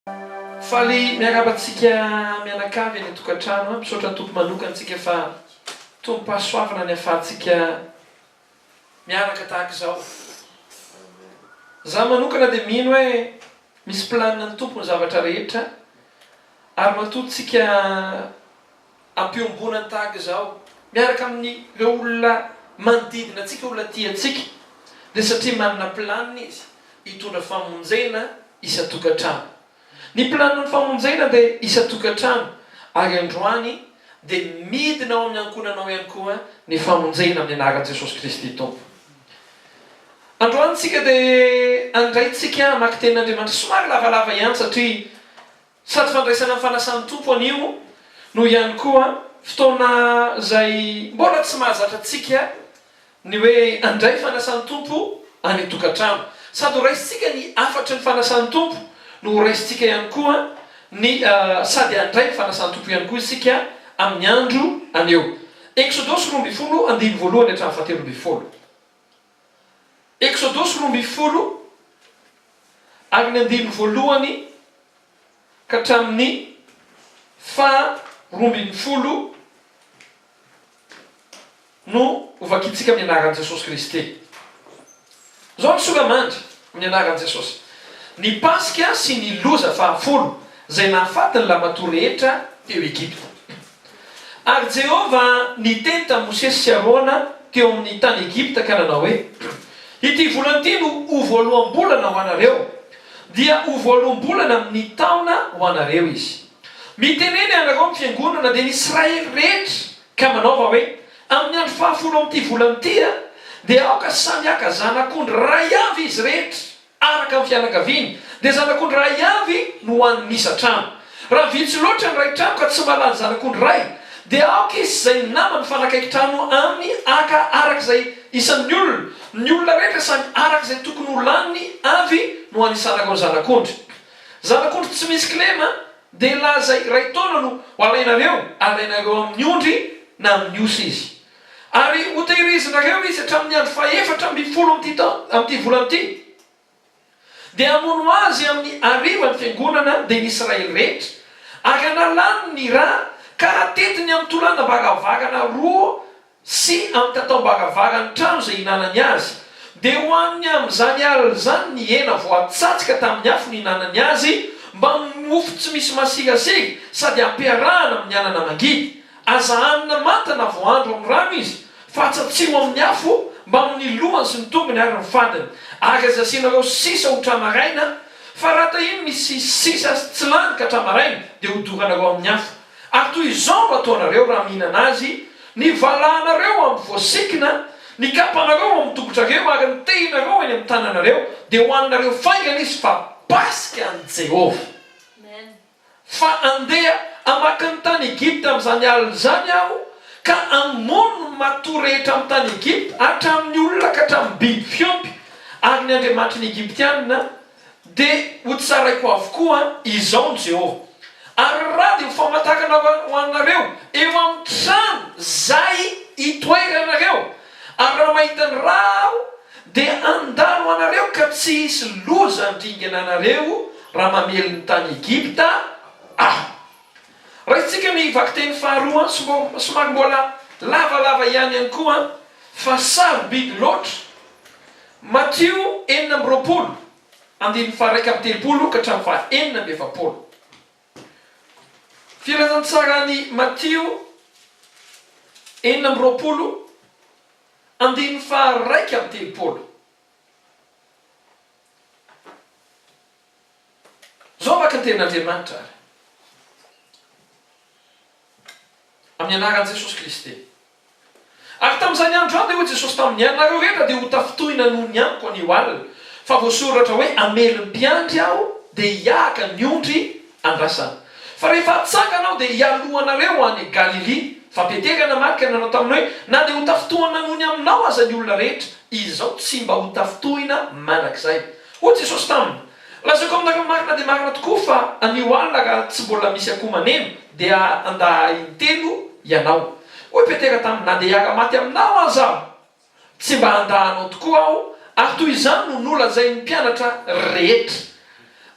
Faly miarahaba antsika mianakavy any an-tokantrano. Misaotra ny Tompo manokana antsika fa Tompom-pahasoavana ny ahafahantsika miaraka tahaka izao. Za manokana dia mino hoe misy planina ny Tompo ny zavatra rehetra ary matoa tsika ampiombonany tahaka izao miaraka amin'ireo olona manodidina antsika, olona tia antsika dia satria manana planina Izy hitondra famonjena isan-tokantrano. Ny planin'ny famonjena dia isan-tokantrano ary androany dia midina ao amin'ny ankohonanao ihany koa ny famonjena amin'ny anaran'i Jesosy Kristy Tompo. Androany tsika dia handray tsika hamaky tenin'Andriamanitra somary lavalava ihany satria Sady fandraisana ny fanasan'ny Tompo anio no ihany koa fotoana izay mbola tsy mahazatra antsika ny hoe handray fanasan'ny Tompo any an-tokantrano. Sady ho raisintsika ny hafatry ny fanasan'ny Tompo no ho raisintsika ihany koa ny sady handray ny fanasan'ny Tompo ihany koa isika amin'ny andro anio. Eksodosy 12 andininy voalohany hatramin'ny fahatelo ambin'ny folo. Eksodosy 12 ary ny andininy voalohany ka hatramin'ny faha 12 no hovakintsika amin'ny anaran'i Jesosy Kristy. Izao ny sora-mandry amin'ny anaran'i Jesosy. Ny Paska sy ny loza fahafolo izay nahafaty ny lamatoa rehetra teo Egypta. Ary Jehovah niteny tamin'i Mosesy sy Arona teo amin'ny tany Egypta ka nanao hoe, Ity volana ity no ho voaloham-bolana ho anareo, dia ho voaloham-bolana amin'ny taona ho anareo izy. Mitenena ianareo amin'ny fiangonana, dia ny Israely rehetra, ka manaova hoe, Amin'ny andro fahafolo amin'ity volana ity, dia aoka samy haka zanak'ondry iray avy izy rehetra, araka ny fianakaviany, dia zanak'ondry iray avy no ho an'ny isan-trano. Raha vitsy loatra ny iray trano ka tsy mahalany zanak'ondry iray, dia aoka izy sy izay namany mifanakaiky trano aminy haka araka izay isan'ny olona. Ny olona rehetra samy araka izay tokony ho laniny avy no hanisanareo ny zanak'ondry. Zanak'ondry tsy misy kilema dia laza iray taona no ho alainareo, alainareo amin'ny ondry na amin'ny osy izy. Ary hotehirizinareo izy hatramin'ny andro fahefatra ambin'ny folo amin'ity taona, amin'ity volana ity. Dia hamono azy amin'ny hariva ny fiangonana, dia ny Israely rehetra, ary hanalany ny ra ka hatetiny amin'ny tolanam-baravarana roa sy amin'ny tataom-baravaran'ny trano izay hihinanany azy. Dia hohaniny amin'izany alina izany ny hena voatsatsika tamin'ny afo nihinanany azy, mbamin'ny mofo tsy misy masirasira sady ampiarahana amin'ny anana mangidy. Aza hanina manta na voahandro amin'ny rano izy, fa atsatsiho amin'ny afo mbamin'ny lohany sy ny tongony ary ny fadiny. Ary aza asianareo sisa ho tra-maraina, fa raha tahiny misy sisa tsy lany ka tra-maraina, dia hodoranareo amin'ny afo. Ary toy izao no hataonareo raha mihinana azy, ny valahanareo amin'ny voasikina, ny kapanareo amin'ny tongotrareo ary ny tehinareo eny amin'ny tananareo, dia hohaninareo faingana izy, fa Paska an'i Jehovah. Fa handeha hamaky ny tany Egypta amin'izany alina izany Aho, ka hamono ny matoa rehetra amin'ny tany Egypta, hatramin'ny olona ka hatramin'ny biby fiompy, ary ny andriamanitry ny Egyptiana dia hotsaraiko avokoa, Izaho no Jehovah. Ary ny ra dia ho famantarana ho anareo eo amin'ny trano izay itoeranareo, ary raha mahita ny ra Aho, dia handalo anareo ka tsy hisy loza handringana anareo raha mamely ny tany Egypta Aho. Raisintsika ny vakiteny faharoa, somary mbola lavalava ihany ihany koa fa sarobidy loatra, Matio 26, andininy faha-31 ka hatramin'ny faha-46. Filazantsaran'i Matio 26, Andininy faha-31. Izao vaky ny tenin'Andriamanitra ary. Amin'ny anaran'i Jesosy Kristy. Ary tamin'izany andro izany dia hoy Jesosy taminy, Ianareo rehetra dia ho tafintohina noho ny amiko anio alina, fa voasoratra hoe, Hamely ny mpiandry Aho, dia hiahaka ny ondry andrasana. Fa rehefa hatsangana Aho dia hialoha anareo ho any Galilia. Fa Petera namaly ka nanao taminy hoe, Na dia ho tafintohina noho ny aminao aza ny olona rehetra, izaho tsy mba ho tafintohina mandrakizay. Hoy Jesosy taminy, Lazaiko aminareo marina dia marina tokoa fa anio alina raha tsy mbola misy akoho maneno dia handà Ahy intelo ianao. Hoy Petera taminy, Na dia hiara-maty aminao aza aho, Tsy mba handà anao tokoa aho, ary toy izany no nolazain'ny mpianatra rehetra.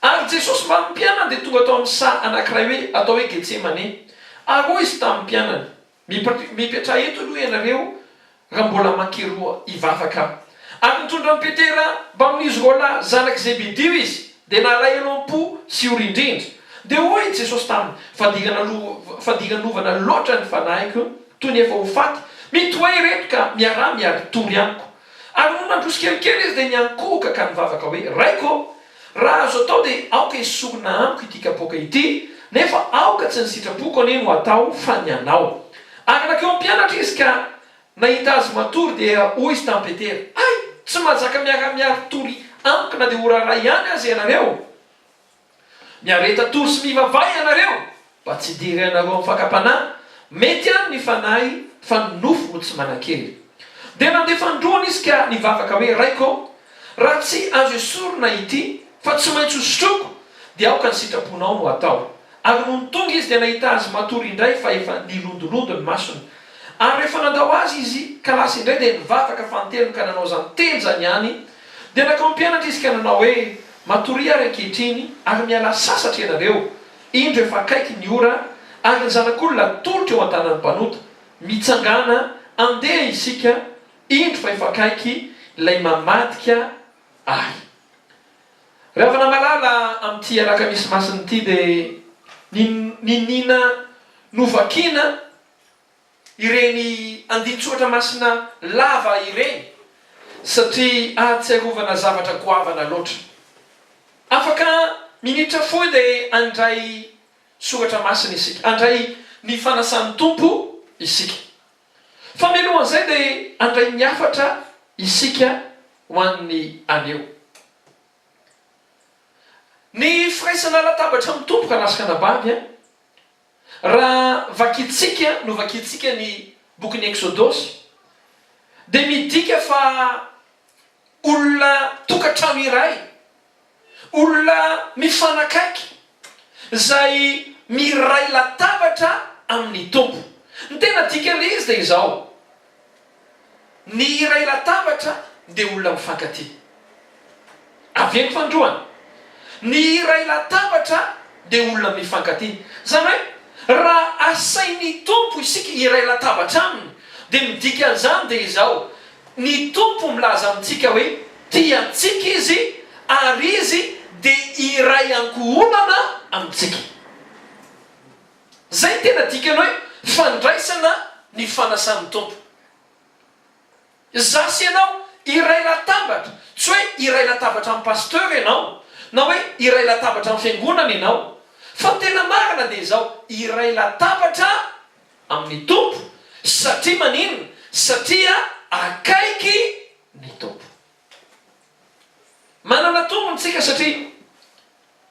Ary Jesosy mbamin'ny mpianany dia tonga tao amin'ny saha anankiray hoe atao hoe Getsemane. Ary hoy Izy tamin'ny mpianany, Mipetraha eto aloha ianareo raha mbola mankeroa hivavaka aho. Ary nitondra an'i Petera mbamin'izy roalahy zanak'i Zebedio Izy, dia nalahelo am-po sy ory indrindra. Dia hoy Jesosy taminy, Fadiranovana loatra ny fanahiko, toy ny efa ho faty. Mitoeha ireto ka miaraha miari-tory amiko. Ary nony nandroso kelikely izy dia niankohoka ka nivavaka hoe, Raiko ô, raha azo atao dia aoka esorina amiko ity kapoaka ity, nefa aoka tsy ny sitrapoko anie no hatao fa ny anao. Ary nankeo amin'ny mpianatra izy ka nahita azy matory dia hoy izy tamin'i Petera, Hay! Tsy mahazaka miara-miari-tory amiko na dia ora iray ihany aza ianareo? Miareta tory sy mivavaha ianareo mba tsy hidiranareo amin'ny fakam-panahy, mety ihany ny fanahy fa ny nofo no tsy manan-kery. Dia nandeha fanindroany izy ka nivavaka hoe, Raiko ô, raha tsy azo esorina ity, fa tsy maintsy hosotroiko, dia aoka ny sitraponao no hatao. Ary nony tonga izy dia nahita azy matory indray fa efa nilondolondo ny masony. Ary rehefa nandao azy izy ka lasa indray dia nivavaka fanintelony ka nanao izany teny izany ihany, dia nankao amin'ny mpianatra izy ka nanao hoe, Matoria ary ankehitriny, ary mialà sasatra ianareo, indro efa akaiky ny ora, ary ny Zanak'olona atolotra eo an-tanan'ny mpanota. Mitsangàna, andeha isika, indro fa efa akaiky ilay mamadika ahy. Ry havana malala, amin'ity alakamisy masina ity dia niniana novakiana ireny andinin-tsoratra masina lava ireny satria ahatsiarovana zavatra goavana loatra. Afaka minitra fohy dia handray soratra masina isika, handray ny fanasan'ny Tompo isika. Fa mialohan'izay dia handray ny hafatra isika ho an'ny anio. Ny firaisana latabatra amin'ny Tompo rahalahy sy ranabavy a! Raha vakintsika novakintsika ny bokin'ny Eksodosy dia midika fa olona tokantrano iray, olona mifanakaiky, izay miray latabatra amin'ny Tompo. Ny tena dikan'ilay izy dia izao, Ny iray latabatra dia olona mifankatia. Avy eny fandroana. Ny iray latabatra dia olona mifankatia. Izany hoe raha asain'ny Tompo isika hiray latabatra Aminy dia ny dikan'izany dia izao, ny Tompo milaza amintsika hoe tia antsika Izy ary Izy dia iray ankohonana amintsika. Izay ny tena dikany hoe fandraisana ny fanasan'ny Tompo. Izaho sy ianao iray latabatra, tsy hoe iray latabatra amin'ny pasteur ianao, na hoe iray latabatra amin'ny fiangonana ianao, fa ny tena marina dia izao, iray latabatra amin'ny Tompo, satria maninona? Satria akaiky ny Tompo. Manana tombony isika satria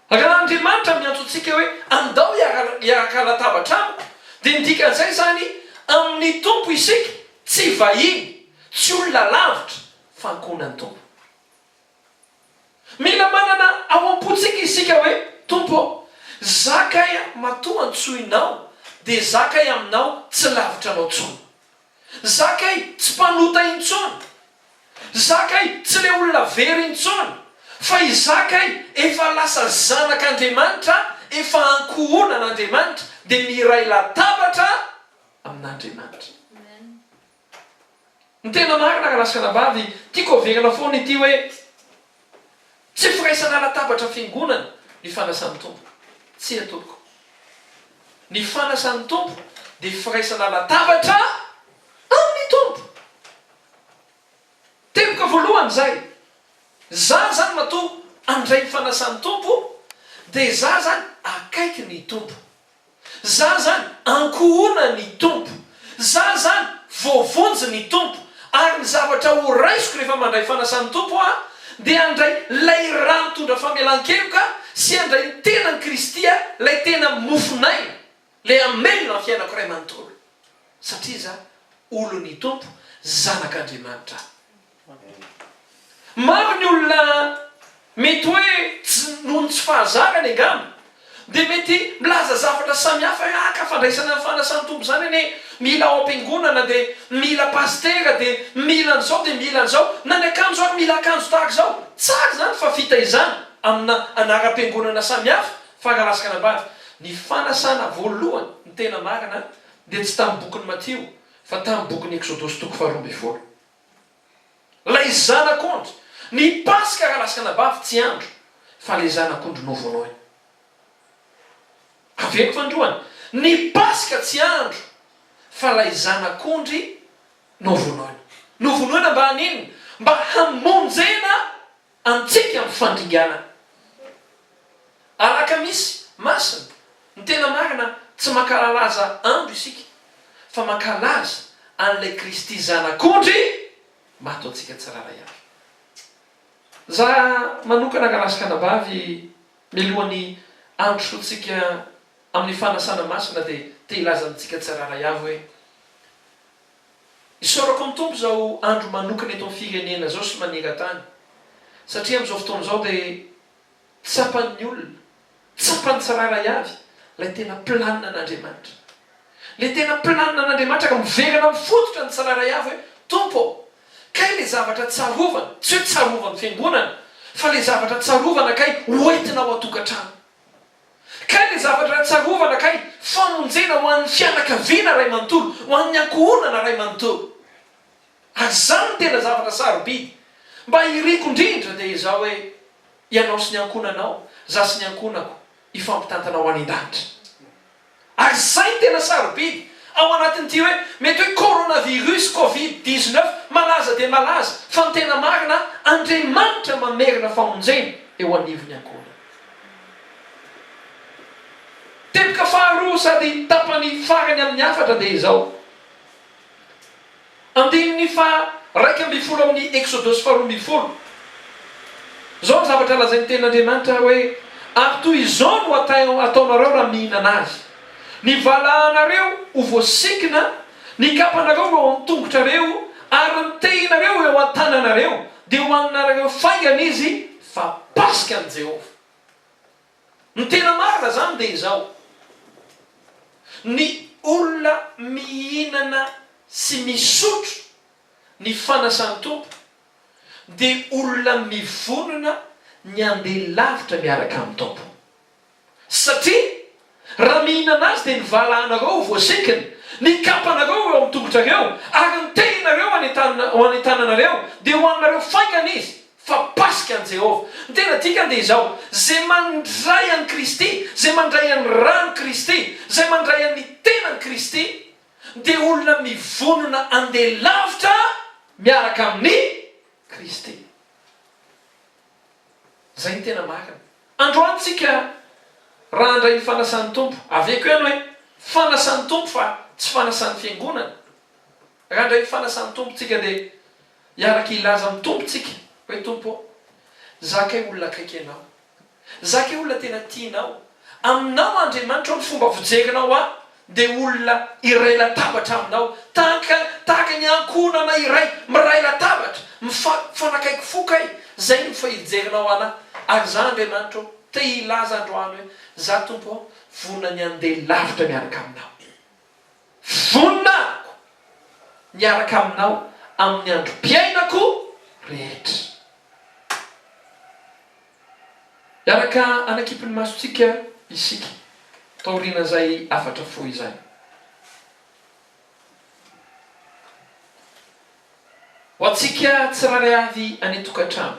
Raha Andriamanitra miantso antsika hoe andao hiaraka latabatra amiko dia ny dikan'izay izany amin'ny Tompo isika tsy vahiny, tsy olona lavitra fa ankohonan'ny Tompo. Mila manana ao am-pontsika isika hoe Tompo ô, za kay matoa antsoinao dia za kay aminao tsy lavitra anao tsony. Za kay tsy mpanota intsony. Za kay tsy le olona very intsony fa iza kay efa lasa zanak'Andriamanitra efa ankohonan'Andriamanitra dia miray latabatra amin'Andriamanitra. Ny tena marina rahalahy sy ranabavy tiako averina foana ity hoe tsy firaisana latabatra fiangonana ny fanasan'ny Tompo. Tsia tompoko. Ny fanasan'ny Tompo dia firaisana latabatra amin'ny Tompo. Teboka voalohany izay. Za zany matoa handray ny fanasan'ny Tompo dia za zany akaiky ny Tompo. Za zany ankohonan'ny Tompo. Za zany voavonjy ny Tompo. Ary ny zavatra ho raisiko rehefa mandray fanasan'ny Tompo aho dia handray lay rà mitondra famelan-keloka sy handray ny tenan'i Kristy aho, lay tena mofon'aina, lay hamelona ny fiainako iray manontolo. Satria za olon'ny Tompo, zanak'Andriamanitra aho. Maro ny olona mety hoe tsy noho ny tsy fahazarany angamba dia mety milaza zavatra samihafa hoe ah ka fandraisana ny fanasan'ny Tompo izany anie mila ao am-piangonana dia mila pasitera dia mila an'izao dia mila an'izao na ny akanjo ary mila akanjo tahaka izao. Tsara izany fa fitaizana. amina anaram-piangonana samihafa fa rahalahy sy ranabavy, ny fanasana voalohany, ny tena marina dia tsy tamin'ny bokin'i Matio fa tamin'ny bokin'ny Eksodosy toko faharoa ambinifolo. Ilay zanak'ondry, ny Paska rahalahy sy ranabavy tsy andro fa ilay zanak'ondry novonoina. Averiko androany, ny Paska tsy andro fa ilay zanak'ondry novonoina. Novonoina mba haninona? Mba hamonjena antsika amin'ny fandringanana. Alakamisy masina, ny tena marina tsy mankalalaza andro isika fa mankalaza an'ilay Kristy Zanak'ondry maty ho antsika tsirairay avy. Za manokana rahalahy sy ranabavy mialohan'ny handrosoantsika amin'ny fanasana masina dia te hilaza amintsika tsirairay avy hoe, Isaorako ny Tompo izao andro manokana eto amin'ny firenena izao sy maneran-tany satria amin'izao fotoana izao dia tsapan'ny olona, tsapan'ny tsirairay avy ilay tena planina an'Andriamanitra. Ilay tena planina an'Andriamanitra ka miverina amin'ny fototra ny tsirairay avy hoe, Tompo ô, kay ilay zavatra tsarovana, tsy hoe tsarovan'ny fiangonana, fa ilay zavatra tsarovana kay hoentina ao an-tokantrano. Kay ilay zavatra tsarovana kay famonjena ho an'ny fianakaviana iray manontolo, ho an'ny ankohonana iray manontolo. Ary izany no tena zavatra sarobidy. Mba iriko indrindra dia izao hoe, ianao sy ny ankohonanao, za sy ny ankohonako, hifampitantana ho any an-danitra. Ary izay no tena sarobidy ao anatin'ity hoe mety hoe coronavirus, covid 19, malaza dia malaza, fa ny tena marina, Andriamanitra mamerina famonjena eo anivon'ny ankohonana. Teboka faharoa sady tapany farany amin'ny hafatra dia izao. Andininy faha 11 amin'ny Eksodosy faha 12. Izao ny zavatra lazain'ny Tenin'Andriamanitra hoe, Ary toy izao no hataonareo raha mihinana azy, Ny valahanareo ho voasikina, ny kapanareo ho eo amin'ny tongotrareo, ary ny tehinareo ho eo an-tananareo, dia hohaninareo faingana izy, fa Paska an'i Jehovah. Ny tena marina izany dia izao, ny olona mihinana sy misotro ny fanasan'ny Tompo dia olona mivonona ny handeha lavitra miaraka amin'ny Tompo. Satria raha mihinana azy dia ny valahanareo ho voasikina, ny kapanareo ho eo amin'ny tongotrareo, ary ny tehinareo any an tananareo, dia hohaninareo faingana izy. Fa Paska an'i Jehovah. Ny tena dikany dia izao, izay mandray an'i Kristy, izay mandray an'ny ran'i Kristy, izay mandray an'ny tenan'i Kristy, dia olona mivonona handeha lavitra miaraka amin'i Kristy. Izay no tena marina. Androany tsika raha handray ny fanasan'ny Tompo, aveko ihany hoe fanasan'ny Tompo fa tsy fanasan'ny Fiangonana. Raha handray ny fanasan'ny Tompo tsika dia Hiaraka hilaza amin'ny Tompo tsika hoe Tompo ô, za kay olona akaiky Anao. Za kay olona tena tianao. Aminao Andriamanitra ô ny fomba fijerinao ahy dia olona iray latabatra aminao. Tahaka tahaka ny ankohonana iray miray latabatra, mifanakaiky fo kay, zay no fijerinao anah. Ary za Andriamanitra ô, te hilaza androany hoe za Tompo ô, vonona ny handeha lavitra miaraka aminao. Vonona aho miaraka aminao amin'ny androm-piainako rehetra. Hiaraka hanakipy ny masontsika isika taorian'izay hafatra fohy izay. Ho antsika tsirairay avy any an-tokantrano.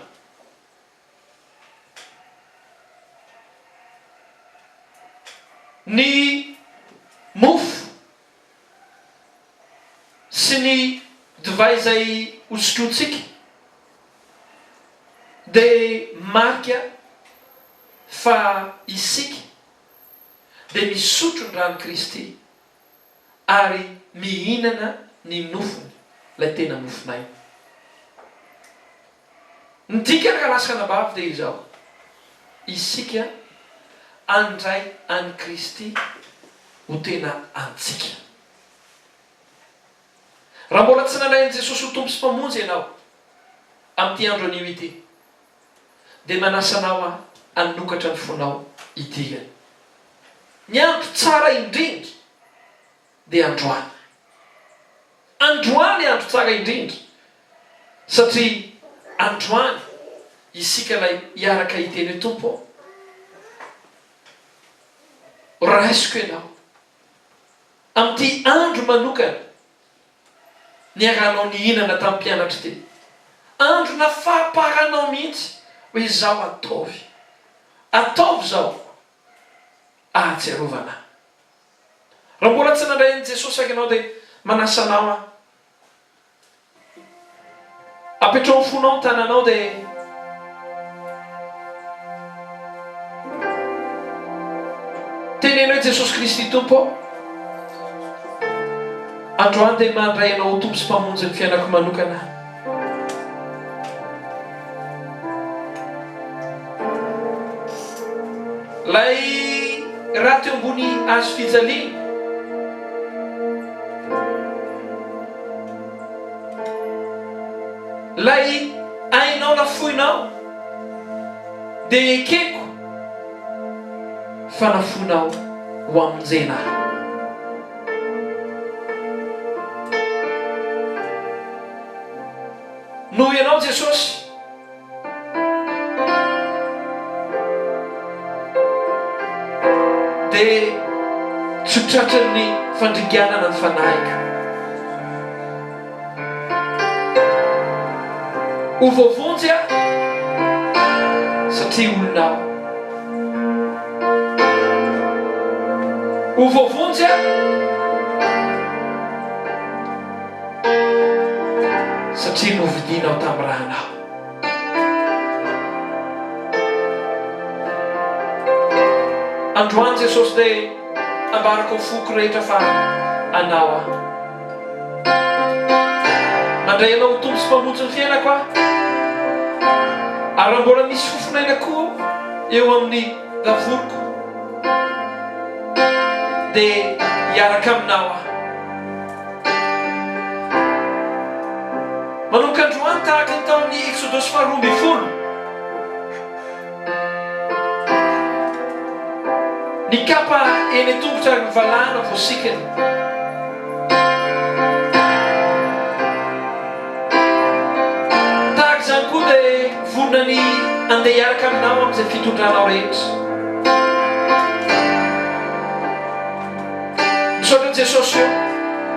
Ny mofo sy ny divay izay hosotrointsika dia marika fa isika dia misotro ny ran'i Kristy ary mihinana ny nofony, ilay tena mofon'aina. Ny dikany rahalahy sy ranabavy dia izao, isika handray an'i Kristy ho tena antsika. Raha mbola tsy nandray an'i Jesosy ho Tompo sy Mpamonjy ianao amin'ity andro anio ity, dia manasa anao aho hanokatra ny fonao hidirany. Ny andro tsara indrindra dia androany. Androany andro tsara indrindra satria androany. Isika ilay hiaraka hiteny hoe, Tompo ô, raisiko Ianao. Amin'ity andro manokana niarahanao nihinana tamin'ny mpianatra ity. Andro nafahaparanao mihitsy hoe izao ataovy. Ataovy izao ahatsiarovana ahy. Raha mbola tsy nandray an'i Jesosy ary ianao dia manasa anao aho. Apetraho amin'ny fonao ny tananao dia teneno hoe Jesosy Kristy Tompo ô, androany dia mandray Anao ho Tompo sy Mpamonjy ny fiainako manokana aho. Ilay rà teo ambony hazo fijaliana. Lay ainao nafoinao dia ekeko fa nafoinao ho hamonjena ahy. Noho Ianao Jesosy. Dia tsy ho tratran'ny fandringanana ny fanahiko. Ho voavonjy aho satria olonao. Ho voavonjy aho. Satria novidianao tamin'ny rànao. Androany Jesosy dia ambarako ny foko rehetra fa Anao aho. Mandray Anao ho Tompo sy Mpamonjy ny fiainako aho. Ary raha mbola misy fofon'aina koa eo amin'ny lavoriko dia hiaraka Aminao aho. Manomboka androany tahaka ny tao amin'ny Eksodosy faha 12, ny kapa eny an-tongotra ary ny valahana voasikina. Tahaka izany koa dia vonona ny handeha hiaraka aminao amin'izay fitondranao rehetra. Misaotra Jesosy o,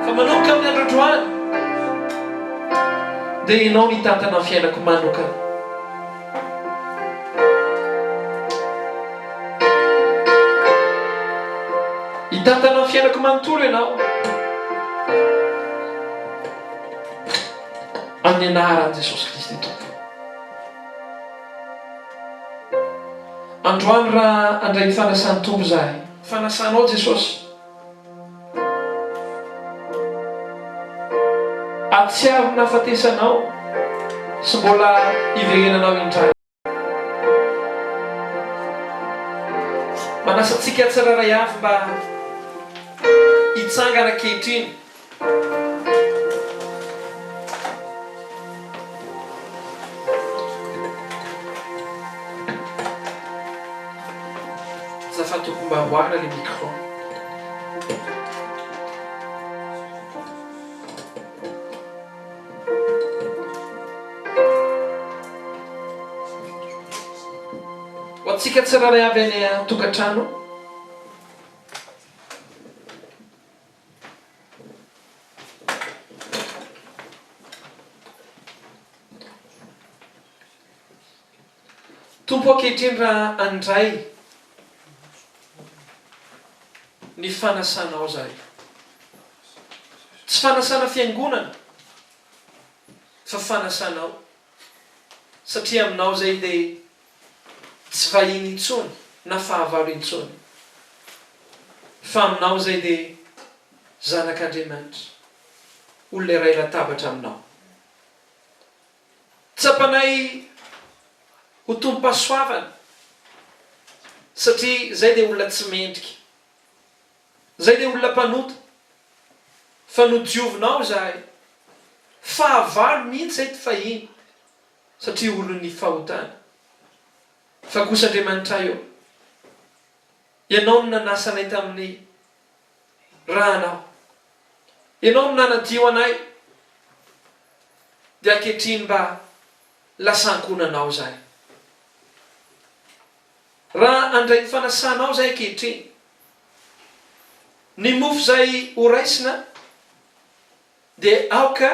fa manomboka amin'ny andro androany dia Ianao no hitantana ny fiainako manokana. Hitantana ny fiainako manontolo Ianao. Amin'ny anaran'i Jesosy Kristy Tompo. Androany raha handray ny fanasan'ny Tompo izahay. Fanasanao Jesosy. Atsiaro ny nahafatesanao sy mbola hiverenanao indray. Manasa antsika tsirairay avy mba hitsangana ankehitriny. Azafady tompoko mba amboarina le micro. Ho antsika tsirairay avy any an-tokantrano. Tompo ankehitriny raha handray ny fanasanao zahay. Tsy fanasana fiangonana fa fanasanao satria aminao zay dia tsy vahiny intsony na fahavalo intsony fa aminao izay dia zanak'Andriamanitra, olona iray latabatra aminao. Tsapanay ho tompom-pahasoavana satria izay dia olona tsy mendrika, izay dia olona mpanota fa nodiovinao izahay, fahavalo mihitsy izay fahiny. Satria olon'ny fahotana. Fa kosa Andriamanitray ô, Ianao no nanasa anay tamin'ny Rànao. Ianao no nanadio anay. Dia ankehitriny mba lasa ankohonanao izahay. Raha handray ny fanasanao izahay ankehitriny, ny mofo izay horaisina dia aoka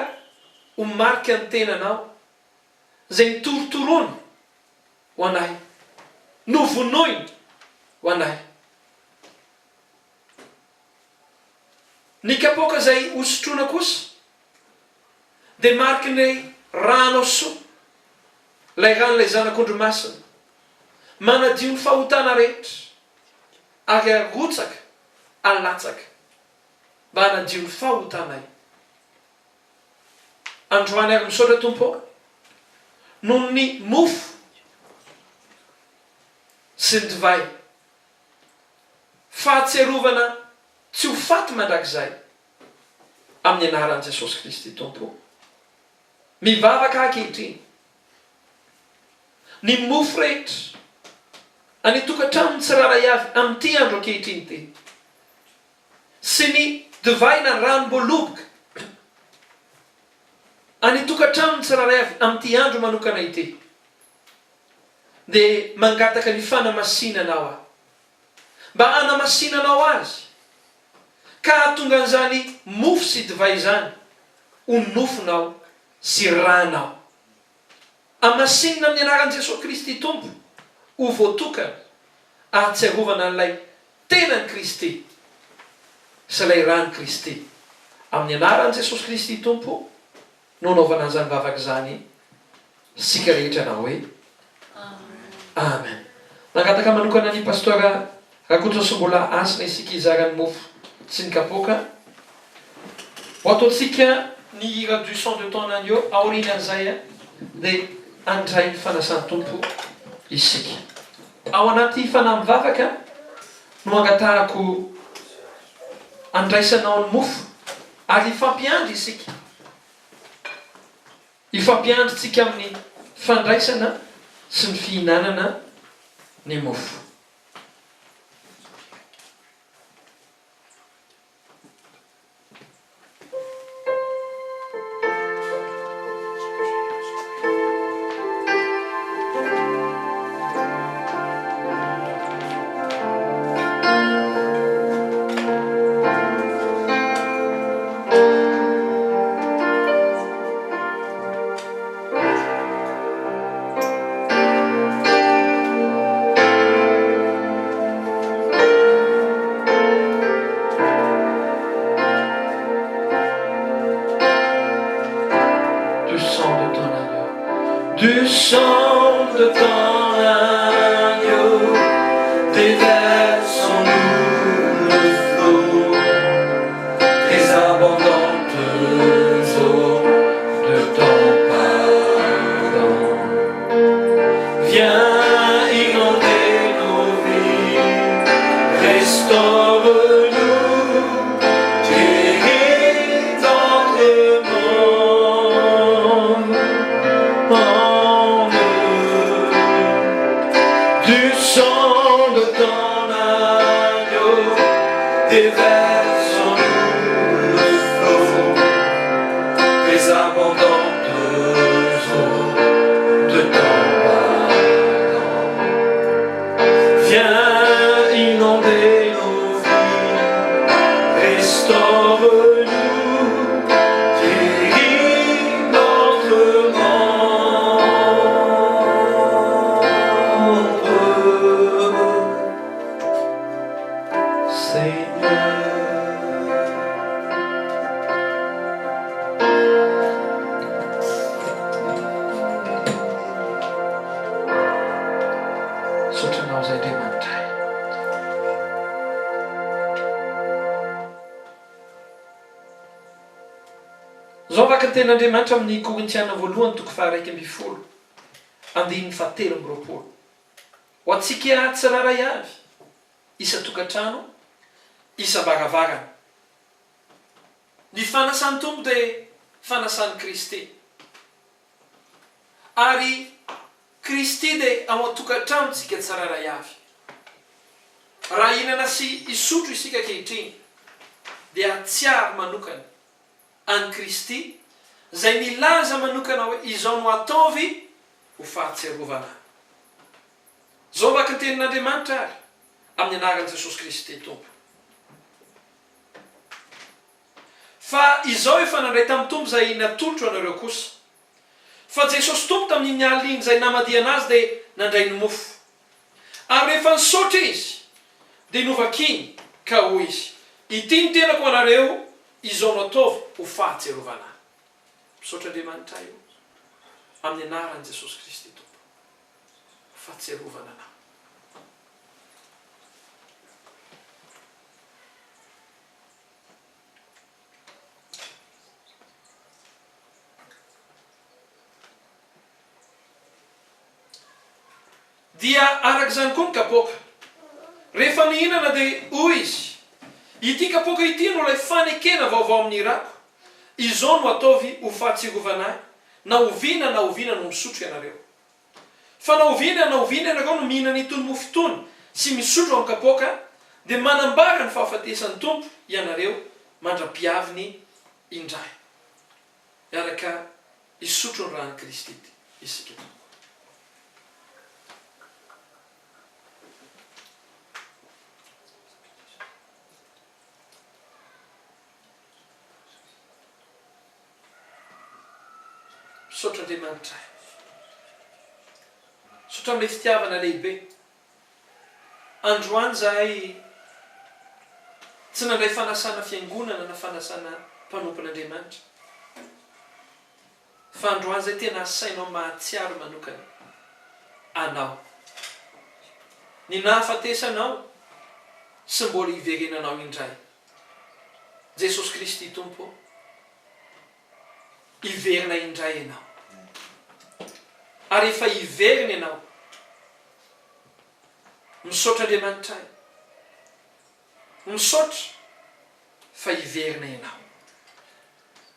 ho marika ny tenanao izay nitorotoroany ho anay, novonoiny ho anay. Ny kapoaka izay hosotroina kosa dia mariky ny ranao soa, ilay ran'ilay Zanak'ondry masina, manadio ny fahotana rehetra ary arotsaka alatsaka mba hanadio ny fahotanay. Androany ary misaotra Tompo ô noho ny mofo sy ny divay. Fahatsiarovana tsy ho faty mandrakizay amin'ny anaran'i Jesosy Kristy Tompo. Mivavaka aho ankehitriny. Ny mofo rehetra any an-tokantranon'ny tsirairay avy amin'ity andro ankehitriny ity sy ny divay na ranom-boaloboka any an-tokantranon'ny tsirairay avy amin'ity andro manokana ity dia mangataka ny fanamasinanao aho mba hanamasinanao azy ka hahatonga an'izany mofo sy divay izany ho nofonao sy ranao. Hamasinina amin'ny anaran'i Jesoa Kristy Tompo ho voatokana ahatsiarovana an'ilay tenan'i Kristy sy ilay ran'i Kristy. Amin'ny anaran'i Jesosy Kristy Tompo no anaovana an'izany vavaka izany isika rehetra na hoe Amen. Nangataka manokana ny Pasteur Rakotoasombola Hasina isika hizara ny mofo sy ny kapoaka. Ho ataontsika ny hira Du sang de ton agneau aorianan'izay dia handray ny fanasan'ny Tompo isika. Ao anaty fanahy mivavaka no angatahako handraisanao ny mofo ary hifampiandry isika. Hifampiandry tsika amin'ny fandraisana sy ny fihinanana ny mofo. Du sang de ton agneau, du sang de ton agneau, déverse-nous le flot des abondantes eaux de ton pardon. Viens inonder nos vies, restaure-nous, guéris notre monde. Du sang de ton agneau, déverse-nous le flot des abondantes eaux de ton pardon. Viens inonder nos vies, restaure-nous, guéris notre monde. Seigneur. Misaotra Anao izay Andriamanitray. Izao vaky ny tenin'Andriamanitra amin'ny Korintiana voalohany toko faha-11 andininy faha-23. Ho antsika tsirairay avy, isan-tokantrano, isam-baravarana. Ny fanasan'ny Tompo dia fanasan'i Kristy. Ary Kristy dia ao an-tokantranontsika tsirairay avy. Raha hihinana sy hisotro isika ankehitriny, dia hahatsiaro manokana an'i Kristy izay nilaza manokana hoe izao no ataovy ho fahatsiarovana ahy. Izao vaky ny tenin'Andriamanitra ary, amin'ny anaran'i Jesosy Kristy Tompo. Fa izao efa nandray tamin'ny Tompo izay natolotro anareo kosa. Fa Jesosy Tompo tamin'iny alina iny izay namadihana Azy dia nandray ny mofo. Ary rehefa nisaotra Izy, dia novakiny, ka hoy Izy, Ity ny tenako ho anareo, izao no ataovy ho fahatsiarovana Ahy. Misaotra Andriamanitra ahy o, amin'ny anaran'i Jesosy Kristy Tompo, ho fahatsiarovana Anao. Dia araka izany koa ny kapoaka. Rehefa nihinana dia hoy izy, Ity kapoaka ity no ilay fanekena vaovao amin'ny rako, izao no ataovy ho fahatsiarovana ahy, na oviana na oviana no misotro ianareo. Fa na oviana na oviana ianareo no mihinana itony mofo itony sy misotro amin'ny kapoaka, dia manambara ny fahafatesan'ny Tompo ianareo mandra-piaviny indray. Hiaraka hisotro ny ran'i Kristy isika tompoko. Misaotra Andriamanitra e. Misaotra amin'ilay fitiavana lehibe. Androany izahay tsy nandray fanasana fiangonana na fanasana mpanompon'Andriamanitra. Fa androany izay tena asainao mahatsiaro manokana Anao. Ny nahafatesanao sy mbola hiverenanao indray. Jesosy Kristy Tompo ô, hiverina indray Ianao. Ary efa hiverina Ianao. Misaotra Andriamanitra ahy. Misaotra fa hiverina Ianao.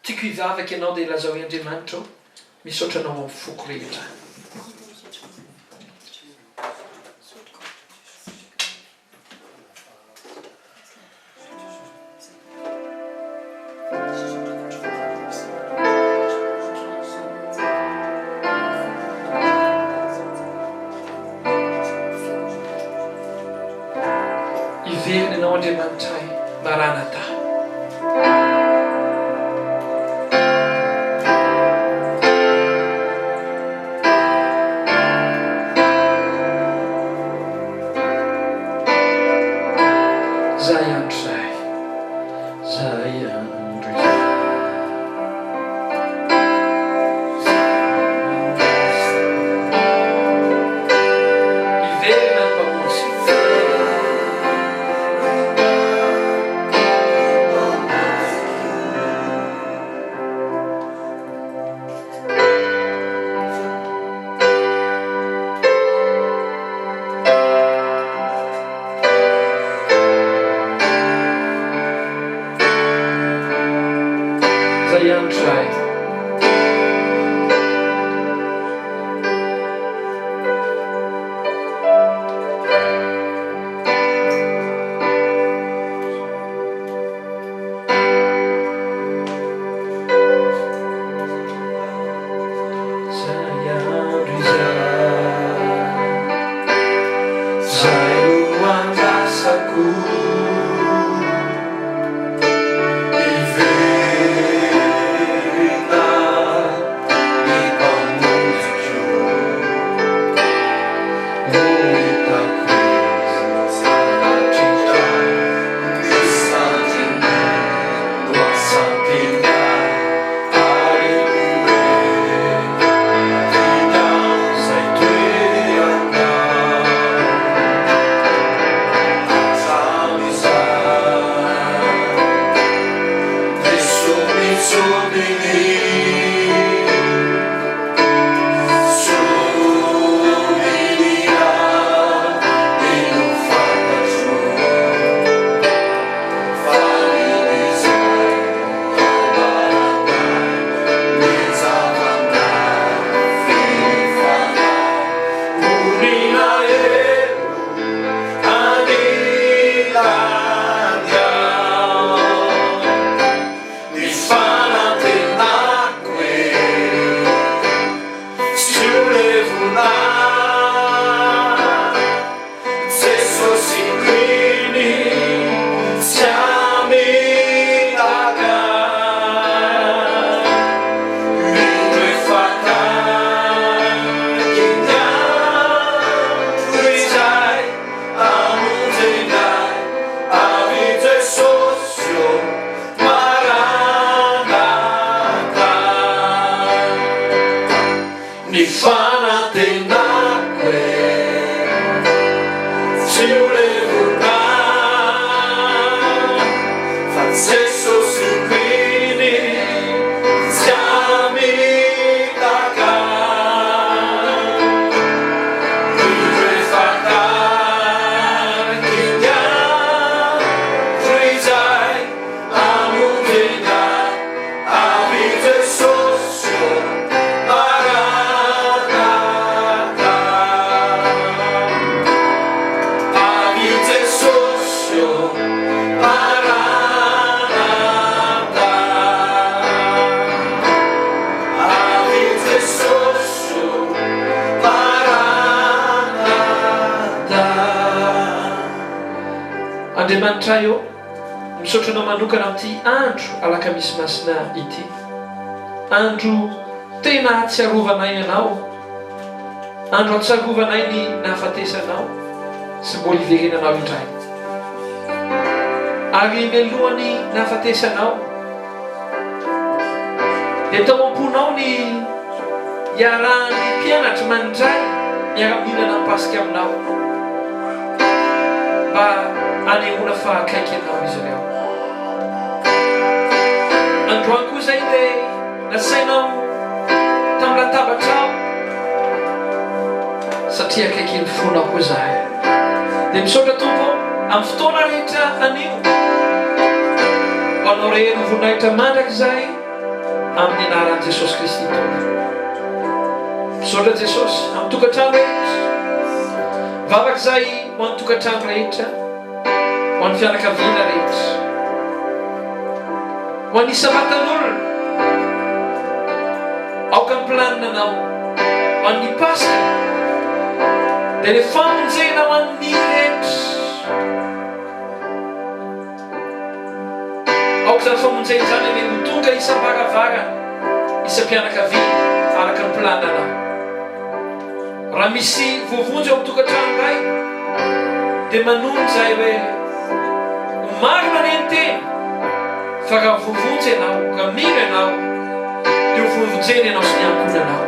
Tiako hivavaka ianao dia lazao hoe Andriamanitra ô, misaotra Anao amin'ny foko rehetra. Hiverina ianao Andriamanitra ahy, Maranatha. Zay andro zay, zay andro izay. Hiverina ny Mpamonjy. Zay andro zay. Zay andro izay. Zay no andrasako. Hiverina ny Mpamonjiko. Ho hitako izy anatrika ny sandriny no asampiny ahy ary ho entiny amin'izay toerana hatramin'izay. Ny fanantenako e, tsy ho levona. Andriamanitray ô, misaotra Anao manokana amin'ity andro Alakamisy Masina ity. Andro tena ahatsiarovanay Anao, andro ahatsiarovanay ny nahafatesanao sy mbola hiverenanao indray. Ary mialohan'ny nahafatesanao, dia tao am-ponao ny hiarahan'ny mpianatra mandray miara-mihinana ny Paska aminao, mba hanehoana fa akaiky anao izy ireo. Androany koa izay dia nasainao tamin'ny latabatrao, satria akaikin'ny fonao koa izahay. Dia misaotra Tompo ô, amin'ny fotoana rehetra anio, ho Anao rery ny voninahitra mandrakizay, amin'ny anaran'i Jesosy Kristy Tompo. Misaotra Jesosy, amin'ny tokantrano rehetra. Mivavaka izahay ho an'ny tokantrano rehetra, ho an'ny fianakaviana rehetra, ho an'ny isam-batan'olona. Aoka ny planina anao ho an'ny Paska dia ilay famonjena ho an'ny rehetra. Aoka izany famonjena izany anie ho tonga isam-baravarana, isam-pianakaviana araka ny planina anao. Raha misy voavonjy ao amin'ny tokantrano iray dia manonona izahay hoe, Ho marina anie ny teny fa raha voavonjy ianao, raha mino ianao, dia ho voavonjena ianao sy ny ankohonanao.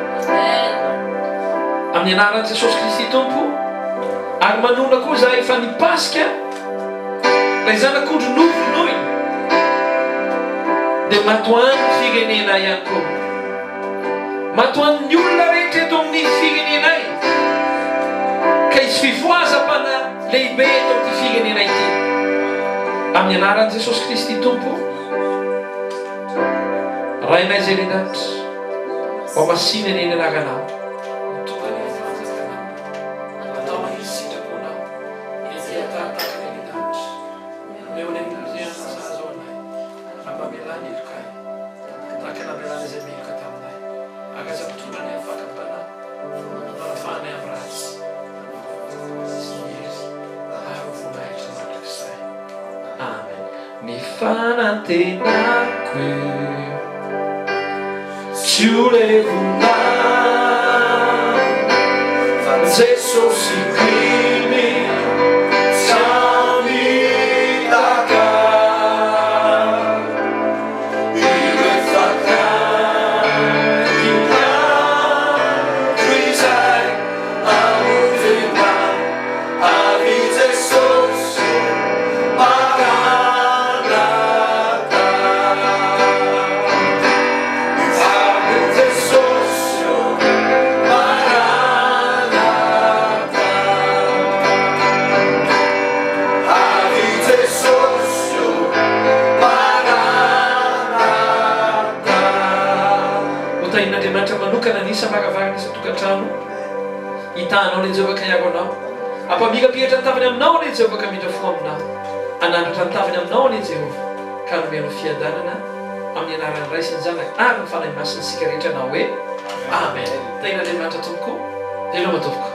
Amin'ny anaran'i Jesosy Kristy Tompo, ary manonona koa izahay fa ny Paska, ilay Zanak'ondry novonoina, dia maty ho an'ny firenena ihany koa. Maty ho an'ny olona rehetra eto amin'ny firenenay, ka hisy fifohazam-panahy lehibe eto amin'ity firenena ity. Amin'ny anaran'i Jesosy Kristy Tompo, Rainay izay any an-danitra, hohamasina anie ny anaranao. Ho tonga anie ny fanjakanao. Atao anie ny sitraponao, ety an-tany tahaka ny any an-danitra. Omeo anay ny hanina sahaza ho anay, ary mamelà ny helokay. Tahaka namelana izay meloka taminay, ary aza mitondra anay amin'ny fakam-panahy, fa anafahanay amin'ny ratsy, sy ny hery ary ny voninahitra mandrakizay. Amen. Ny fanantenako tsy ho levona, fa Jesosy Kristy tsy hamitaka. Ho tahin'Andriamanitra manokana ny isam-baravarana isan-tokantrano. Hitaha anao anie Jehovah ka hiaro anao. Hampamirapiratra ny tavany aminao anie Jehovah ka hamindra fo aminao. Hanandratra ny tavany aminao anie Jehovah ka hanome anao fiadanana. Amin'ny anaran'ny Ray sy ny Zanaka ary ny Fanahy Masina isika rehetra hanao hoe, Amen. Tahin'Andriamanitra tompoko. Veloma tompoko.